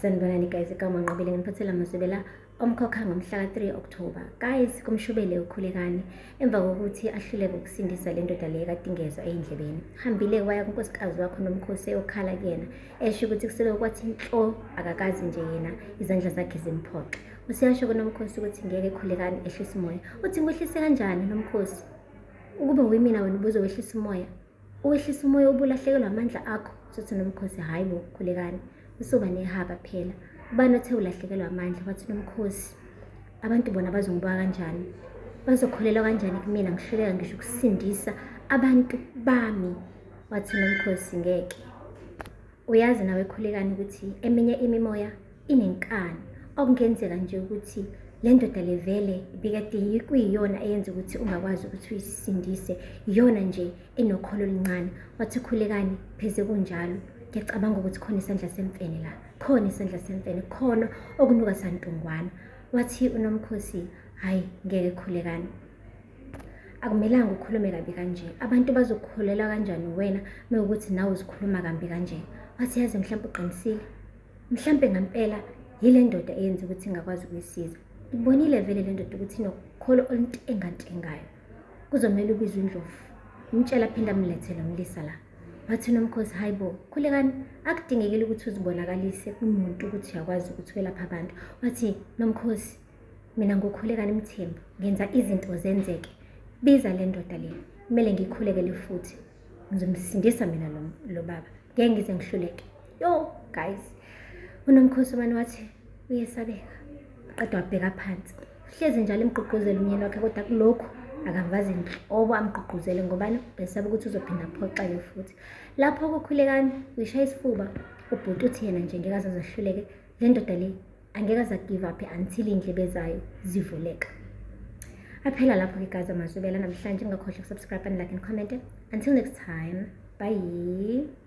Sanibonani guys, igama Nqobile nginiphathela amazwibela omkhokha ngomhla ka-3 October. Guys, kumshubele uKhulekani emva kokuthi ahluleke ukusindisa le ndoda le kade ingezwa ey'ndlebeni. Hambile waya kunkosikazi wakho Nomkhosi eyokhala kuyena, esho ukuthi kuseloku kwathi nhlo akakazi nje yena izandla zakhe zimphoxe. Useyasho kuNomkhosi ukuthi ngeke Khulekani ehlise umoya. Uthi ngikwehlise kanjani Nomkhosi? Ukube uyimina wena ubuzowehlisa umoya. Uwehlisa umoya ubulahlekelwa amandla akho. Sothi Nomkhosi hhayi bo Khulekani. Usuba nehaba phela. Ubani othe ulahlekelwa amandla? Wathi Nomkhosi, abantu bona bazongibuka kanjani? Bazokholelwa kanjani kumina ngihluleka ngisho ukusindisa abantu bami? Wathi Nomkhosi, ngeke. Uyazi nawe Khulekani ukuthi eminye imimoya inenkani. Okungenzeka nje ukuthi le ndoda le vele ibikade kuyiyona eyenza ukuthi ungakwazi ukuthi uyisindise, iyona nje enokholo oluncane. Wathi Khulekani, pheze kunjalo. Ngiyacabanga ukuthi khona isandla semfene la, khona isandla semfene, khona okunuka santungwana. Wathi uNomkhosi, hhayi ngeke Khulekani, akumelanga ukhulume kabi kanje. Abantu bazokukholelwa kanjani wena mewukuthi nawe uzikhuluma kambi kanje? Wathi yazi mhlawumbe uqinisile, mhlampe ngampela yile ndoda eyenza ukuthi ngingakwazi ukuyisiza. Ngibonile vele le ndoda ukuthi inokholo oluntengantengayo. Kuzomele ubizwe uNdlovu, umtshela aphinde amlethele umlisa la. Wathi uNomkhosi, hayi bo, Khulekani, akudingekile ukuthi uzibonakalise kumuntu ukuthi uyakwazi ukuthi welapha abantu. Wathi Nomkhosi, mina nguKhulekani Mthembu, ngenza izinto zenzeke. Biza le ndoda le, kumele ngiyikhulekele futhi. Ngizomsindisa mina lo baba, ngeke ngize ngihluleke. Yo guys, uNomkhosi umane wathi uyesabeka, qeda wabheka phansi. Hlezi njalo emgqugquzela umyeni wakhe, kodwa kulokhu akavazi nhlobo amgqugquzele ngobani, besaba ukuthi uzophinda aphoxeke futhi. Lapho kuKhulekani uyishaya isifuba ubhuti, uthi yena nje ngeke aze ahluleke le ndoda le, angeke aze give up until iy'ndlebe zayo zivuleka. Aphela lapho-ke guys amazwibela namhlanje. Ngingakhohlwa ukusubscribe and like and comment. Until next time, bye.